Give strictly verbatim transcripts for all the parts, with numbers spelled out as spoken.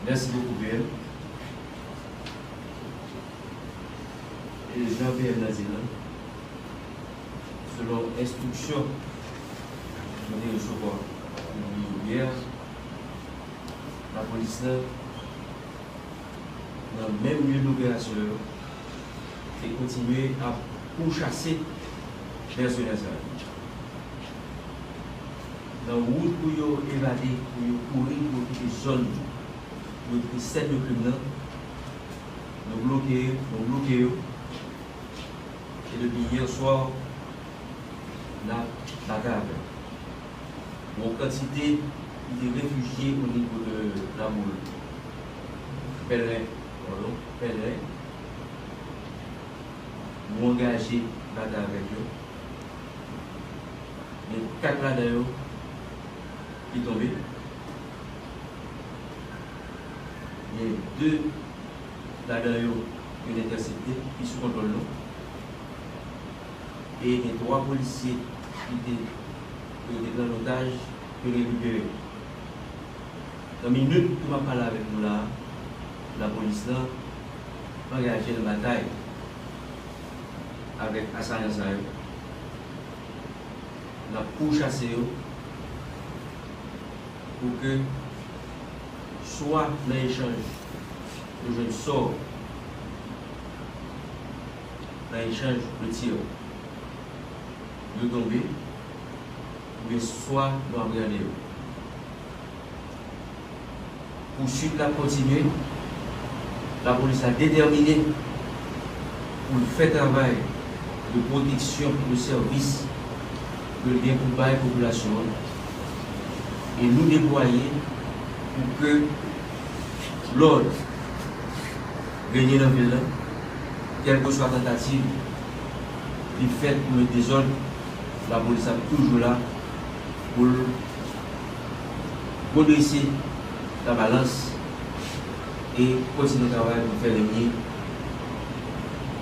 Mèsi bokou, P M. E jan P M nan di l lan, selon enstriksyon nou te resevwa depi yè, lapolis lan, nan menm lye doperasyon yo, te kontinye ap pouchase mèsenè sa yo. Nan wout pou yo evade, pou yo kouri, pou yo kite zòn pou yo kite sèn de krim nan, nou bloke, nou bloke yo. E depi yè swa, n ap batay avè yo. Yon kantite ki te refijye o nivo de Laboul, Pèlen, padon, Pèlen, nou angaje batay avèk yo. Gen kat ladan yo ki tonbe. Gen de ladan yo ke n entèsepte, ki sou kontwòl nou. E gen twa polisye ki te, ke yo te pran an otaj, ke n rekipere. Nan minit ke m ap pale avèk nou la a, lapolis lan angaje nan batay avèk asayan sa yo. N ap pouchase yo pou ke swa nan echanj yo jwenn sò, nan echanj de tir, yo tonbe, oubyen swa nou apranne yo. Pouswit la ap kontinye. Lapolis la detèmine pou l fè travay de pwoteksyon, de sèvis ke l gen pou bay popilasyon an. E nou deplwaye pou ke lòd renye nan vil la, kèlkeswa tantativ li fèt pou met dezòd, lapolis ap toujou la pou l redrese labalans e kontinye travay pou fè renye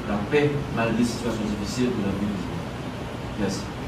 lapè malgre sitiyasyon difisil pou lavi. Mèsi.